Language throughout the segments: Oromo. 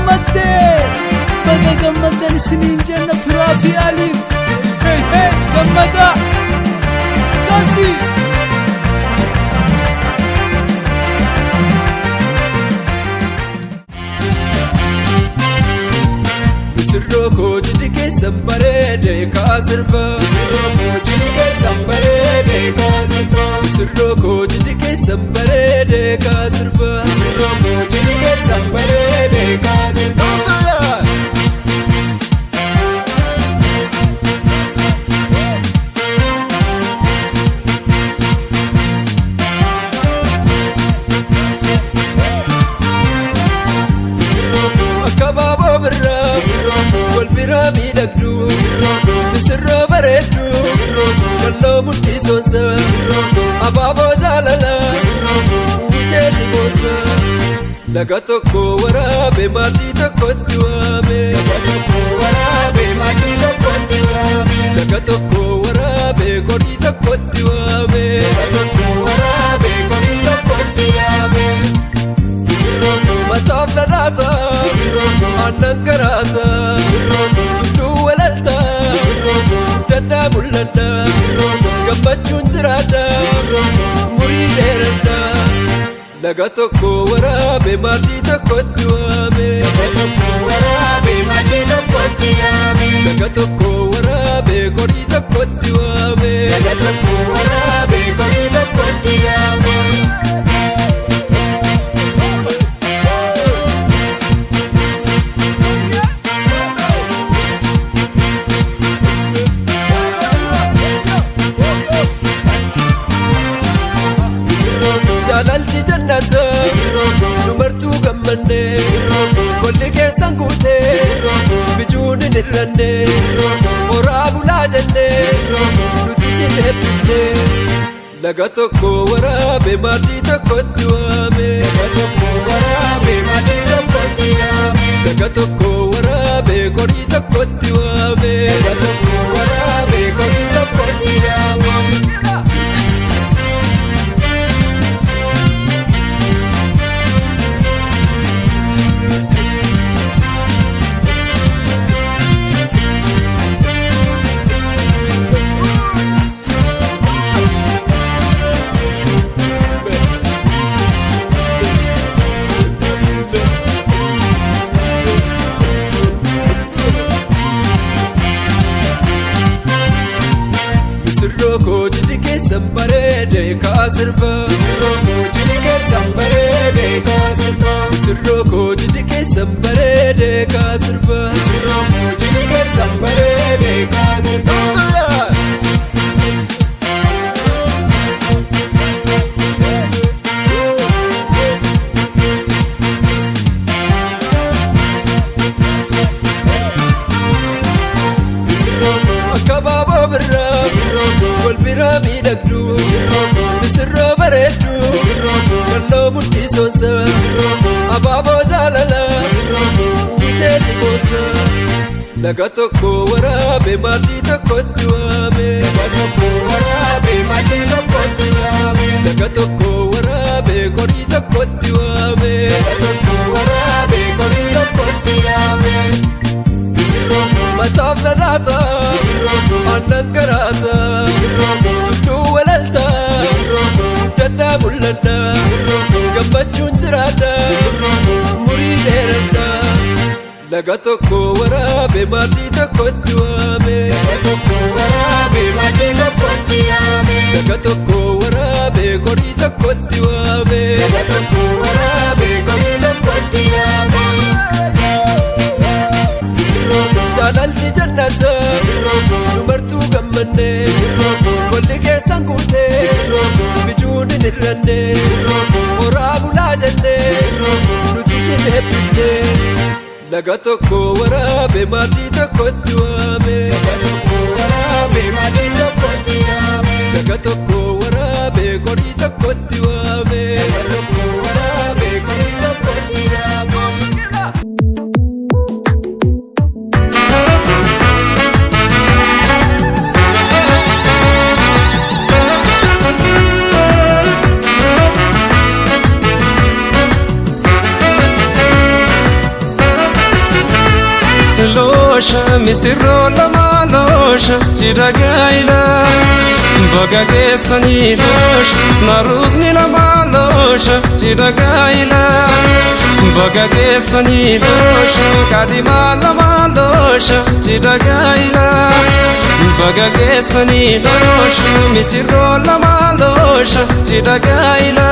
Gammaddee baga gammaddan isiniin jenna firaa fi aliin. Hey hey gammadaa kasi. Misirroo koo jidhi keessan bareede kaa sirba. Misirroo koo jidhi keessan bareede kaa sirba. Misirroo koo jidhi keessan bareede kaa sirba. Misirroo koo jidhi keessan bareede kaa sirba. Akka baaboo birraa wal biraa miidhagdu, misirroo bareeddu, kalloo mudhii soonsa, abaaboo jaalala uwwisee si boonsa. Laga tokko waraabe maaddii tokkotti waame. Laga tokko waraabe maaddii tokkotti waame. Laga tokko waraabe qorii tokkotti waame. Laga tokko waraabe qorii tokkotti waame. Mataaf dhadhaata, aannan garaata, tulluu walalta, guddadhaa mul'adha, gammachuun jiraadha, umurii dheeradha. Laga tokko waraabe maaddii tokkotti waame. Laga tokko waraabe maaddii tokkotti waame. Laga tokko waraabe qorii tokkotti waame. Laga tokko waraabe qorii tokkotti waame. Jaalalti jannata dubartuu gammanne, golli keessan guute, bijuun hin hir'anne, horaa bulaa jenne nuti sin eebbifne. Laga tokko waraabe maaddii tokkotti waame. Laga tokko waraabe maaddii tokkotti waame. Laga tokko waraabe qorii tokkotti waame. Laga tokko waraabe qorii tokkotti waame. Misirroo koo jidhi keessan bareede kaa sirba. Misirroo koo jidhi keessan bareede kaa sirba. Misirroo koo jidhi keessan bareede kaa sirba. Misirroo koo jidhi keessan bareede kaa sirba. Akka baaboo birraa wal biraa miidhagdu, misirroo bareeddu, kalloo mudhii soonsa, abaaboo jaalala uwwisee si boonsa. Laga tokko waraabe maaddii tokkotti waame. Laga tokko waraabe maaddii tokkotti waame. Laga tokko waraabe qorii tokkotti waame. Laga tokko waraabe qorii tokkotti waame. Mataaf dhadhaata, aannan garaata, tulluu walalta, guddadhaa mul'adha, gammachuun jiraadha, umurii dheeradha. Laga tokko waraabe maaddii tokkotti waame. Laga tokko waraabe maaddii tokkotti waame. Laga tokko waraabe qorii tokkotti waame. Laga tokko waraabe qorii tokkotti waame. Jaalalti jannata dubartuu gammanne, golli keessan guute, bijuun hin hir'anne, horaa bulaa jenne nuti sin eebbifne. Laga tokko waraabe maaddii tokkotti waame. Laga tokko waraabe maaddii tokkotti waame. Laga tokko waraabe qorii tokkotti waame. Laga tokko waraabe qorii tokkotti waame. Loosha misirroo lama loosha cidha gaa'ila baga geessanii loosha naruusni lama loosha cidha gaa'ila baga geessanii loosha kaadhimaa lama loosha cidha gaa'ila baga geessanii loosha misirroo lama loosha cidha gaa'ila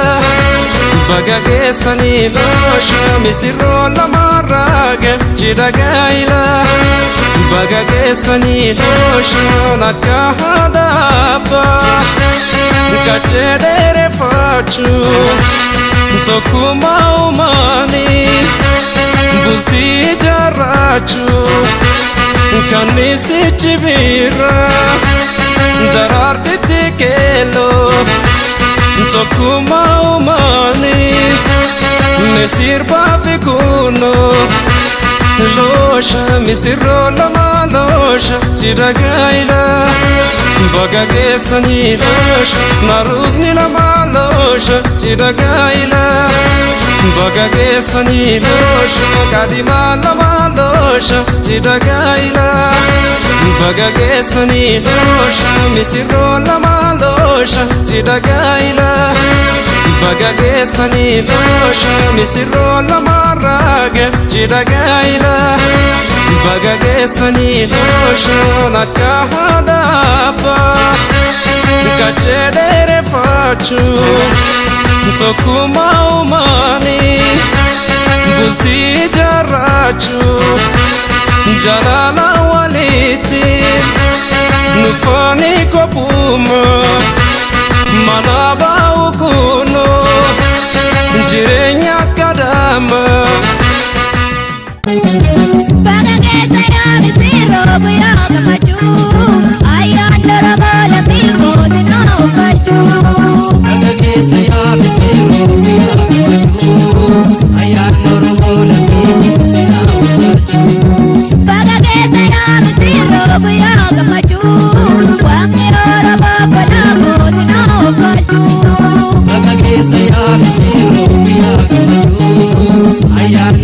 baga geessanii loosha misirroo lama raaga cidha gaa'ila baga geessanii loosha akka haadha qaccee dheereffachuu tokkummaa uumaanii bultii ijaarrachuu kannisichi birra daraartitti keelloo tokkummaa uumaanii misirbaa fi kunoo loosha misirroo lama loosha cidha gaa'ila baga geessanii loosha naruusni lama loosha cidha gaa'ila baga geessanii loosha kaadhimaa lama loosha cidha gaa'ila baga geessanii loosha misirroo lama loosha cidha gaa'ila baga geessanii loosha misirroo lama raaga cidha gaa'ila baga geessanii loosha akka haadha qaccee dheereffachuu tokkummaa uumaanii bultii ijaarrachuu jaalala walitti nufaanii qophummaa mana baa'u kunoo jireenya kadhama. Baga keessa yaa misirroo guyyaa gammachuu ayyaanni Oromoo lammii koo sinaa uffachuu. Baga keessa yaa misirroo guyyaa gammachuu ayyaanni Oromoo lammii koo sinaa uffachuu. Baga keessa yaa misirroo guyyaa gammachuu waaqni Oromoo balaa koo sinaa uffachuu. Baga keessa yaa misirroo guyyaa gammachuu ayyaanni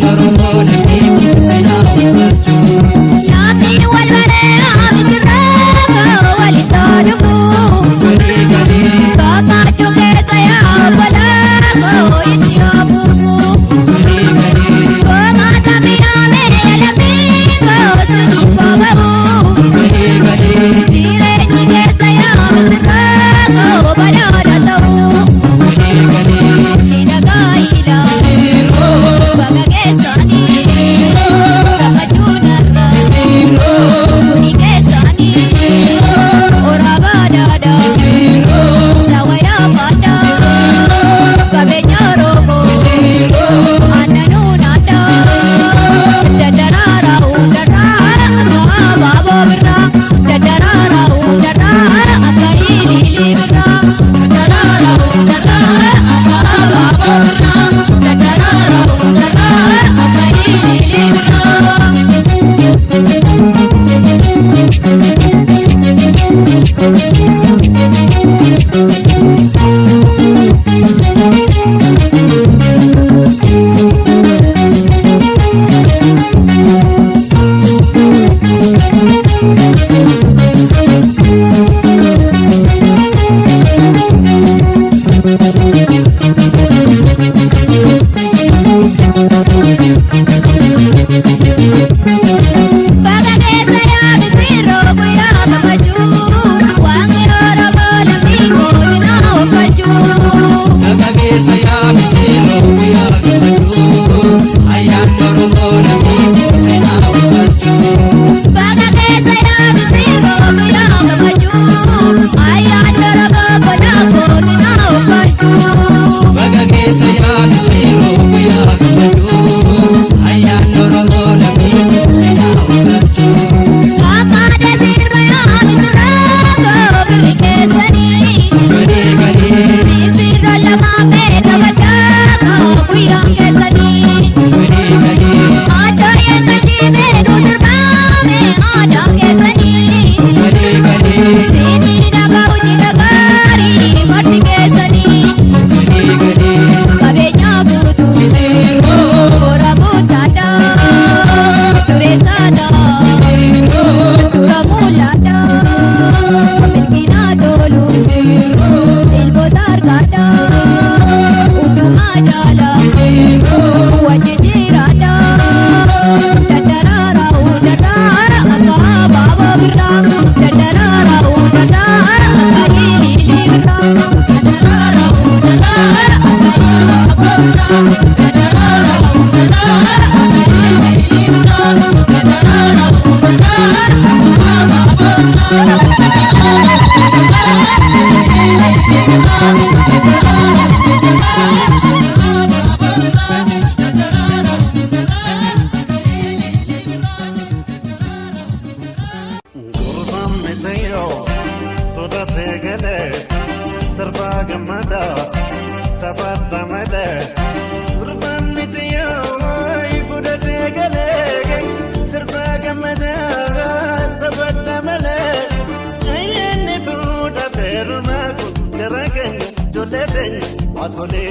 Watole,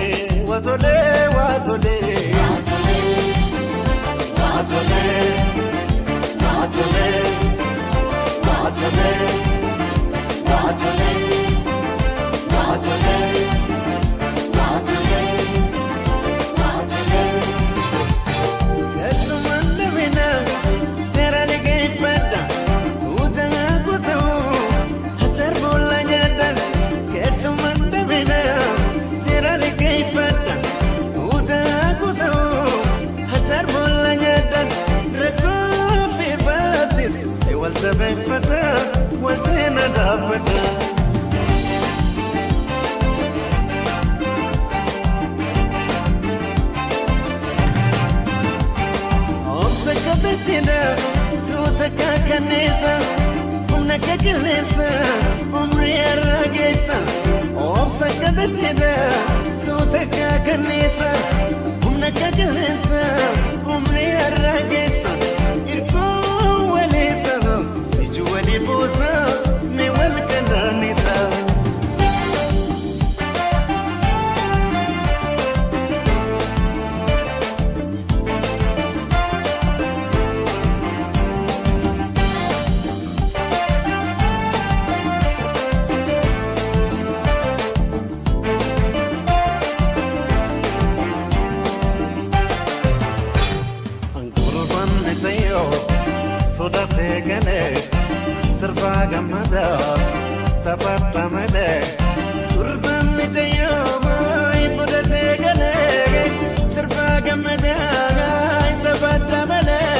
watole, watole. Watole, watole, watole, watole, watole, watole, watole. Keessumaan dabina seera liqeeffadha. Uutama kuusa'u darbuula nyaata. Keessumaan dabina seera liqeeffadha. Uutama kuusa'u darbuula nyaata. Rakkoo fi baatis wal jabeeffata wal seena dhaabbata. Obsa kabajina tuuta kakanneessa humna kakilleessa umrii arrageessa. Obsa kabajina tuuta kakanneessa humna kakilleessa umrii arrageessa. Irkoo walii ta'u iji walii buusa ni wal kanaanisa. Gurbaan Mitayyoo fudhatee galee sirbaa gammadaa taphaadha malee. Gurbaan Mitayyoo fudhatee galee sirbaa gammadaa taphaadha malee.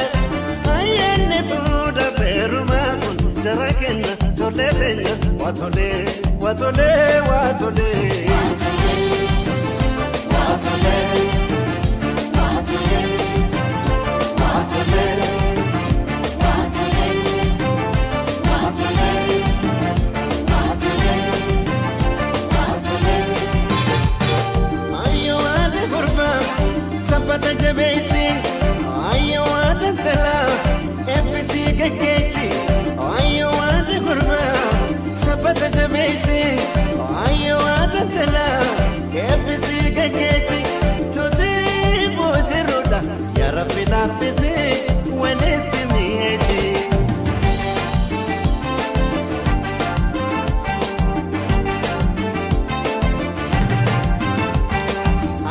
Ayyaanni fuudha feerumaa kun jara keenya tolee teenya waatolee waatolee waatolee. Waatolee waatolee. Watole, watole, watole, watole, watole. Ayyo waada gurbaa saffata jabeessi. Ayyo waada intalaa eebbisii gaggeessi. Ayyo waada gurbaa saffata jabeessi. Ayyo waada intalaa eebbisii gaggeessi. Tuutii boojiruudha yaa Rabbi laaffisee walitti mi'eessi.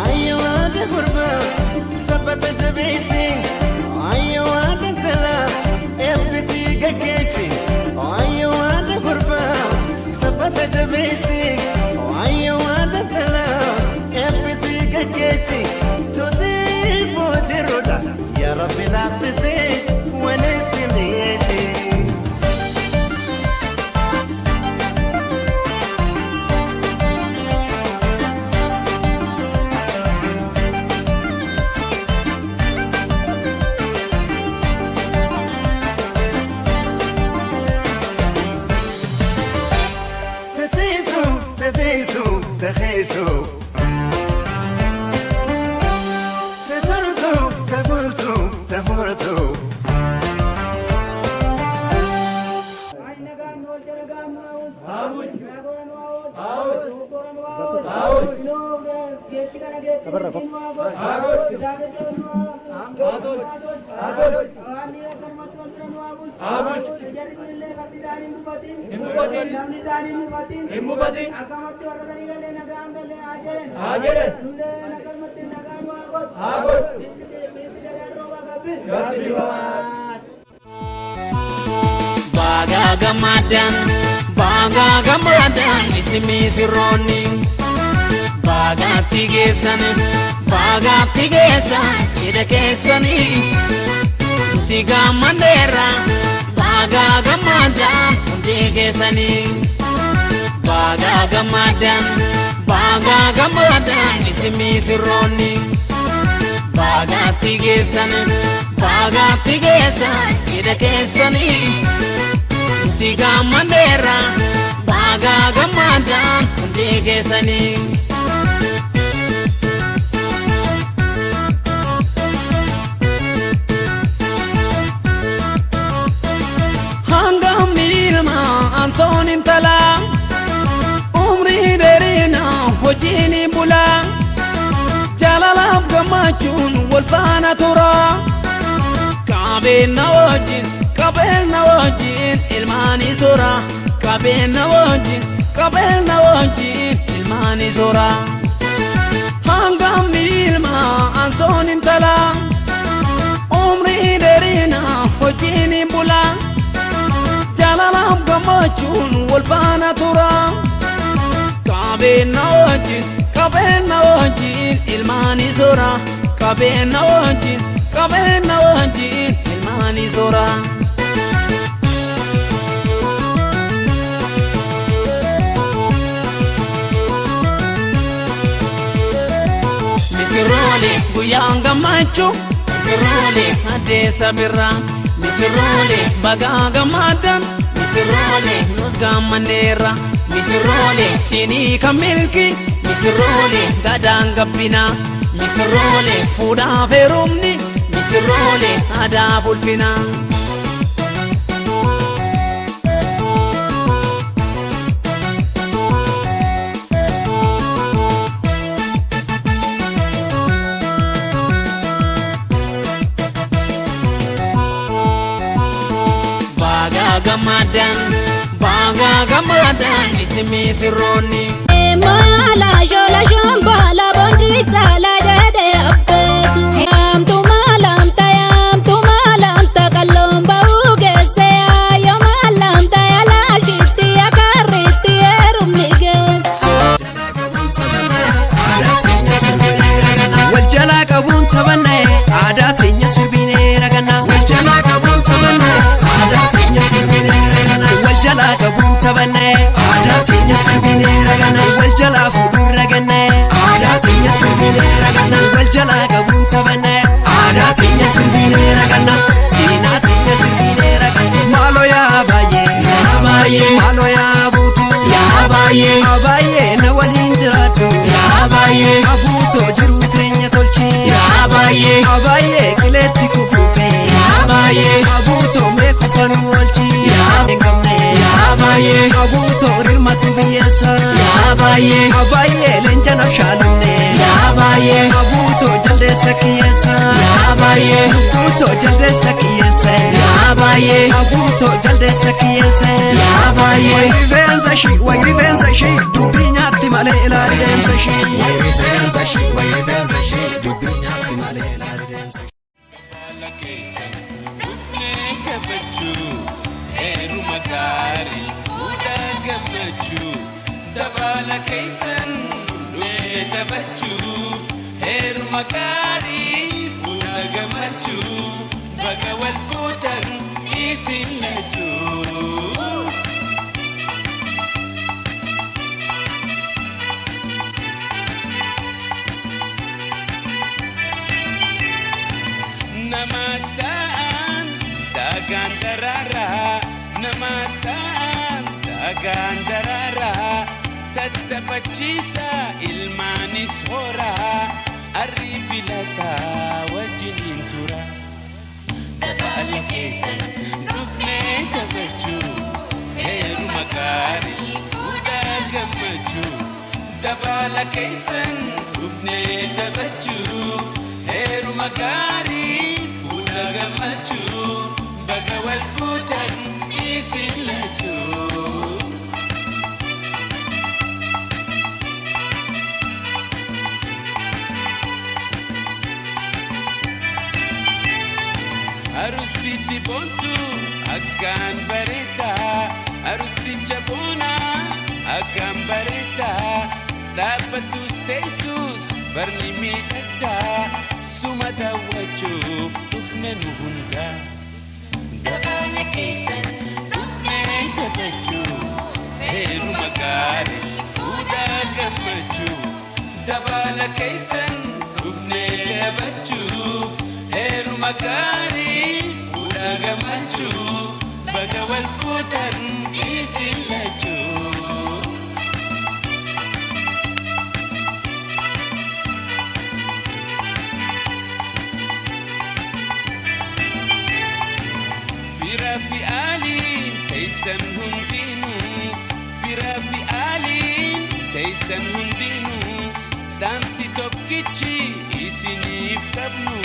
Ayyo waada gurbaa saffata jabeessi. Ayyo waada intalaa eebbisii gaggeessi. Ayyo waada gurbaa saffata jabeessi. Ayyo waada intalaa eebbisii gaggeessi. Tuutii boojiruudha yaa Rabbi laaffisee walitti mi'eessi. Teteesu, teteesu, teteesu. Tetortu, tefurtu, tefurtu. Baga gammadan, baga gammadan isin misirroonni. Baagaatti geessan, baagaatti geessan cidha keessanii. Nuti gammadeerra, baga gammadan hundi keessanii. Baga gammadan, baga gammadan isin misirroonni. Baagaatti geessan, baagaatti geessan cidha keessanii. Nuti gammadeerra, baga gammadan hundi keessanii. Hanga miilma antoon intalaa umrii dheerina hojiin bulaa. wal faana tura. Qabeenya wajjin qabeenya wajjin ilmaanii soora. Qabeenya wajjin qabeenya wajjin ilmaanii soora. Hangamni ilmaa ansoon intala. Umrii dheerina hojiin hin bula. Jaalalaaf gammachuun wal faana tura. Qabeenya wajjin qabeenya wajjin ilmaanii soora. Qabeenya wajjin qabeenya wajjin ilmaanii soora. Misirroole guyyaan gammachuu misirroole addeessa birraa misirroole bagaa gammaddan misirroole nus gammanneerra misirroole cinii kan milki misirroole gadaan gabbinaa misirroole fuudhaaf heerumni misirroole aadaa ulfinaa. Bagaa gammadan bagaa gammadan isin misirroonni. Maala shola shambala bondi chala jade abbetu. Amtu malam tayam tu malam takallom bau gese ayo malam tayala shitti akarritti erumni gese. Wal jalaa qabuun taphannee aadaa teenya sirbinee raganna. Wal jalaa qabuun taphannee aadaa teenya sirbinee raganna. Wal jalaa qabuun taphannee aadaa teenya sirbinee raganna. Wal jalaa fuudhuun ragannee aadaa teenya sirbinee raganna. Wal jalaa qabuun taphannee aadaa teenya sirbinee raganna. Seenaa teenya sirbinee raganna. Maaloo yaa baay'ee yaa baay'ee maaloo yaa buutuu yaa baay'ee abaay'ee na waliin jiraadhu yaa baay'ee abuutoo jiruu teenya tolchi yaa baay'ee abaay'ee qileetti kufuufe yaa baay'ee abuutoo mee kufanuu oolchi yaa hin yaa baay'ee abuutoo rirmatu biyyeessa yaa baay'ee abaay'ee leenca nafshaalumne yaa baay'ee abuutoo jaldeessa kiyyeessa yaa baay'ee lubbuutoo jaldeessa kiyyeessa yaa baay'ee abuutoo jaldeessa kiyyeessa yaa baay'ee wayi rifeensa ishii wayi rifeensa ishii dubbii nyaatti malee ilaali deemsa ishii wayi rifeensa ishii wayi rifeensa ishii dubbii nyaatti malee ilaali deemsa ishii. Haala keessan dhufnee taphachuu heeruma gaarii fuudhaa gammachuu dabaala keessan dhufnee taphachuu heeruma gaarii fuudha gammachuu baga wal fuutan isin lachuu. Nama sa'aan dagaan daraaraa nama sa'aan dagaan daraaraa tattaphachiisa ilmaanis horaa arrii filataa wajjiniin tura. Dabaala keessan dhufnee taphachuu heeruma gaarii fuudhaa gammachuu dabaala keessan dhufnee taphachuu heeruma gaarii fuudha gammachuu baga wal fuutan isin lachuu. Arustitti boontu akkaan bareedaa arusticha boonaa akkaan bareedaa dhaabbattus teessus barni miidhagdaa suma daawwachuuf dhufne nu hundaa. Dabaala keessan dhufnee taphachuu heeruma gaarii fuudhaa gammachuu dabaala keessan dhufnee taphachuu heeruma gaarii fuudhaa gammachuu baga wal fuutan isin lachuu. Fira fi aaliin teessan hundinuu fira fi aaliin teessan hundinuu dhaamsi tokko. tokkichi isiniif qabnu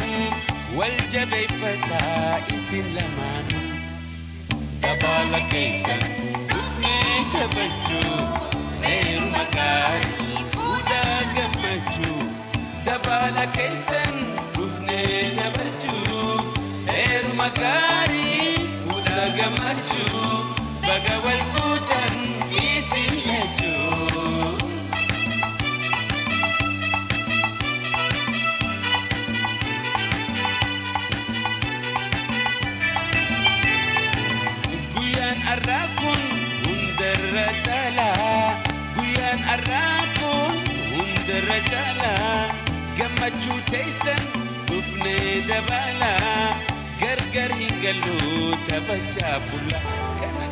wal jabeeffataa isin lamaanuu. Dabaala keessan dhufnee taphachuu heeruma gaarii fuudhaa gammachuu. Dabaala keessan dhufnee taphachuu heeruma gaarii fuudhaa gammachuu. Baga wal fuutan isin lachuu. Guyyaan har'aa kun hundarra caalaa. Guyyaan har'aa kun hundarra caalaa. Gammachuu teessan dhufnee dabalaa. Gargar hin gallu taphachaa bulla kana.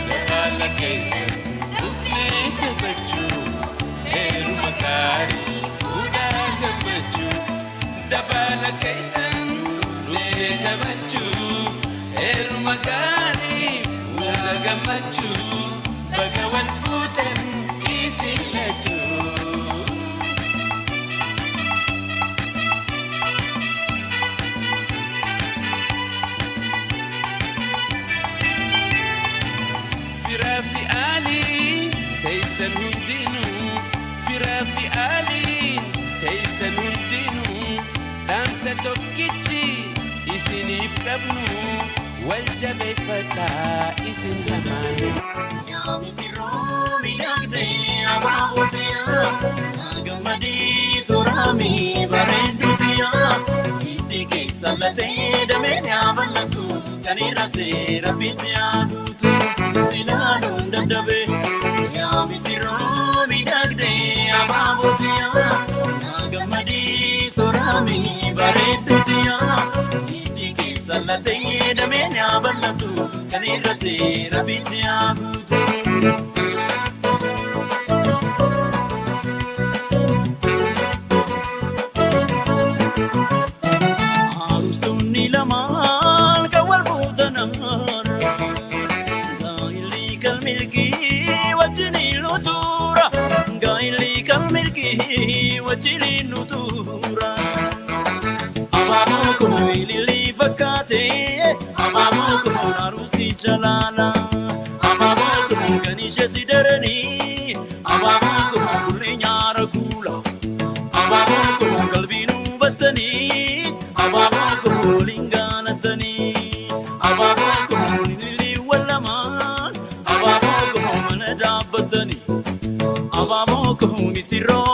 Dabaala keessa dhufnee taphachuu heeruma gaarii fuudhaa gammachuu. Dabaala keessan dhufnee taphachuu heeruma gaarii fuudhaa gammachuu. Baga wal fuutan isin lachuu. Firaa fi aalii teessan hundinuu firaa fi aalii teessan hundinuu dhaamsa tokkichi isiniif qabnu wal jabeeffataa isin lamaanuu. Yaa misirroo miidhagdee abaabootiyaa gammadii sooramii bareedduutiyaa hiddi keessa latee damee yaabalatu kan irratee rabbitti yaaduutu silaaluun dadhabee. Yaa misirroo miidhagdee abaabootiyaa gammadii sooramii bareedduutiyaa hiddi keessa latee damee yaabalatu kan irratee rabbitti yaaduutu. Haarustonni lamaan kan wal fuutan har'a. Gaa'illi kan milkii wajjin nu tura. Gaa'illi kan milkii wajjin nu tura. Abaaboo kun ilillii fakkaate. Abaaboo kun harusticha laala. Abaaboo kun kan ishee si daranii. Abaaboo kun kullee nyaara kuula. Abaaboo kun qalbii nu battanii. Abaaboo kun waliin gaalatanii. Abaaboo kun ilillii wal lamaan. Abaaboo kun mana dhaabbatanii. Abaaboo kun misirroo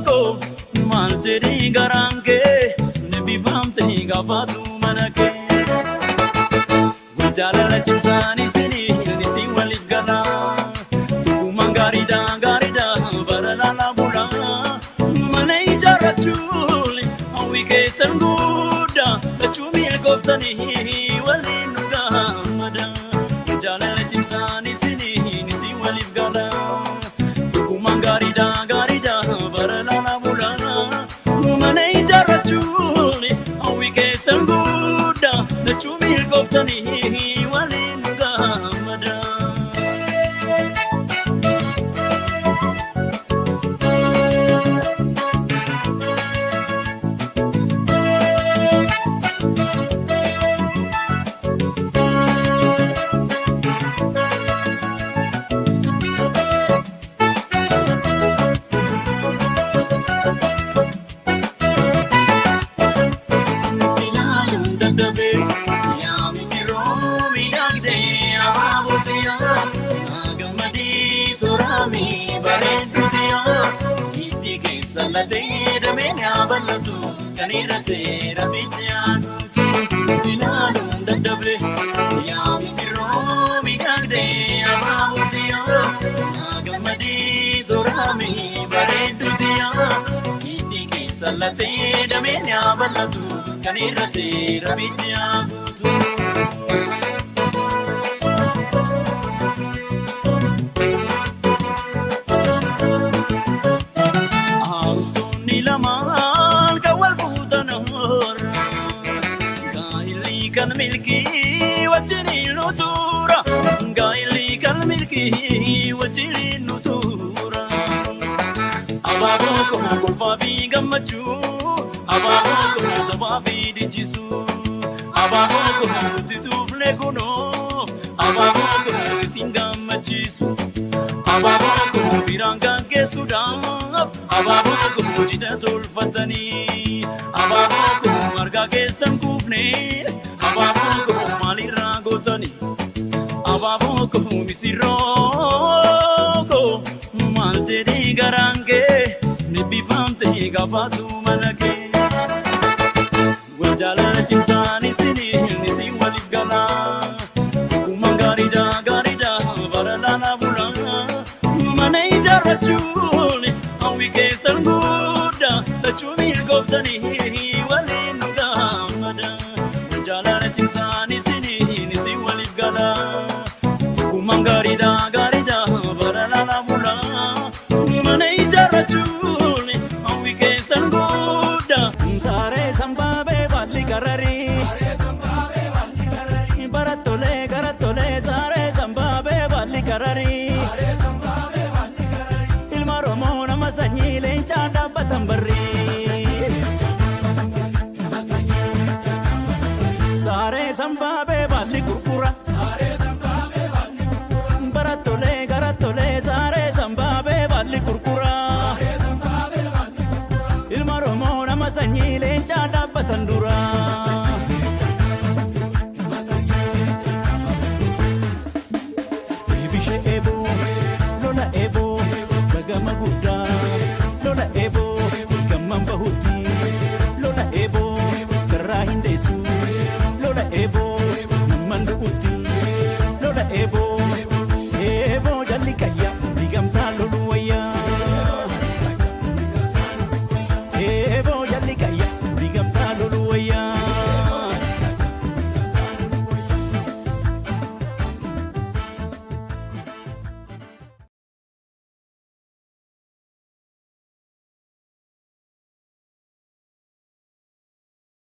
koo maal jedhee garaan kee nibbifamte gaafatu mana kee. Jaalala cimsaan isinii isin waliif galaa. Tokkummaan gaariidha gaariidha bara laalaa bulaa. Mana ijaarrachuun hawwii keessan guddaa lachuu milkooftanii waliin nu gammada. Jaalala cimsaan isinii isin waliif galaa. Tokkummaan gaariidha gaariidha bara laalaa bulaa. Mana ijaarrachuun hawwii keessan guddaa lachuu milkooftanii waliin nu gammada. Silaaluun dadhabee. latee dameen yaa bal'atu kan irratee rabbitti yaa guutu. Sinaaluun dadhabe yaa misirroo miidhagdee abaabooti yaa yaa gammadii soorame bareedduuti yaa hiddi keessa latee dameen yaa bal'atu kan irratee rabbitti yaa guutu. Harustoonni lamaan kan wal fuutan hoora. Gaa'illi kan milkii wajjiniin nu tura. Gaa'illi kan milkii wajjiniin nu tura. Abaaboo koo kolfaa fi gammachuu. Abaaboo koo taphaa fi dincisuu. Abaaboo koo nuti tuufne kunoo. Abaaboo koo isin gammachiisu. Abaaboo koo firaan gaggeessuudhaaf abaaboo koo cidha tolfatanii abaaboo koo argaa keessan kuufne abaaboo koo maalirraa gootanii abaaboo koo misirroo koo maal jedhee garaan kee nibbifamte gaafatu mana kee. Wal jaalala cimsaan isiniin isin waliif galaa. Ogummaan gaariidha gaariidha bara laalaa bulaa. Mana ijaarrachuun hawwi keessan guddaa lachuu milkooftanii waliin nu gammada. Wal jaalala cimsaan isiniin isin waliif galaa. Ogummaan gaariidha